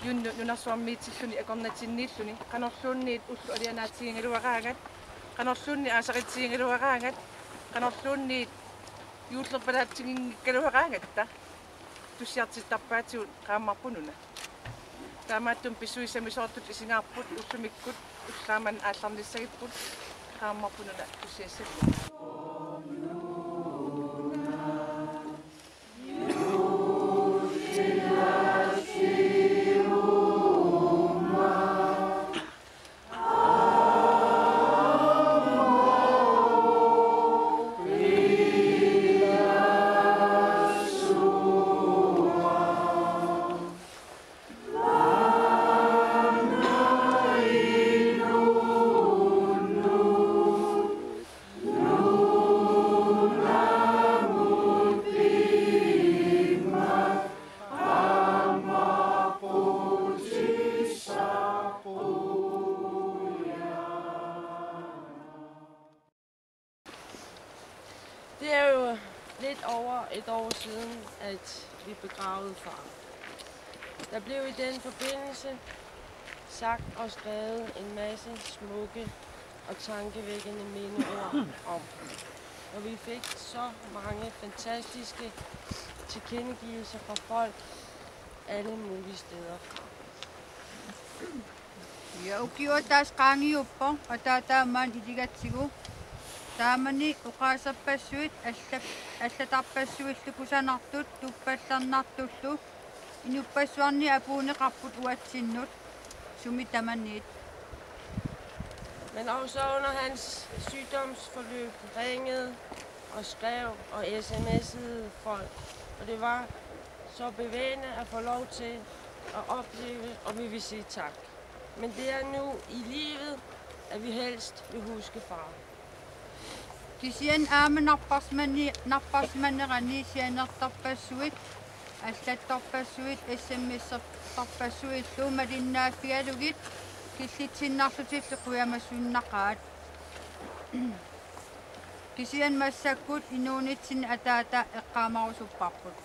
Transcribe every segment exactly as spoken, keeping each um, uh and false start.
Junnut nunarsuarmiitilluni akornatinniilluni qanorluunniit ullut alianaatigigaluaraangat, qanorluunniit aasaqatigigaluaraangat, qanorluunniit juullerpalaatiginngikkaluaraangatta tussiartittarpaatigut Qaammarput Nuna. Taamaattumik pissusissamisoortut isigaarput, ullumikkut ullaaq manna aallarnissagipput Qaammarput Nuna tussiassallugu. Det er jo lidt over et år siden, at vi begravede far. Der blev i den forbindelse sagt og skrevet en masse smukke og tankevækkende mindeord om, og vi fik så mange fantastiske tilkendegivelser fra folk alle mulige steder fra. Ja, ukioq ataaseq qaangiuppoq, ataata aamma iligatsigu. Taamani oqaaserpassuit allat-, allatarpassuillu kusanartut tuppallernartullu inuppassuarni apuunneqarput uatsinnut sumi tamaniit. Men også under hans sygdomsforløb ringede og skrev og sms'ede folk, og det var så bevægende at få lov til at opleve, og vi vil sige tak. Men det er nu i livet, at vi helst vil huske far. Kisianni aamma napparsimanni-, napparsimanerani sianertarpassuit, allattarpassuit, sms'ertarpassuillu malinnaaffigalugit killitsinnarlutillu qujamasunnaqaat. Kisianni massakkut inuunitsinni ataata eqqaamarusupparput.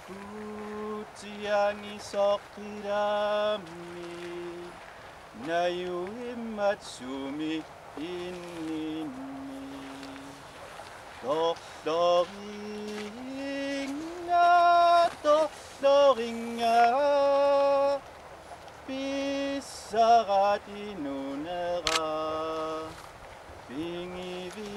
Putsiangi soqqilammi najuimmat sumi inninni. Torloringa, torloringa, pissarat inunera, pingivi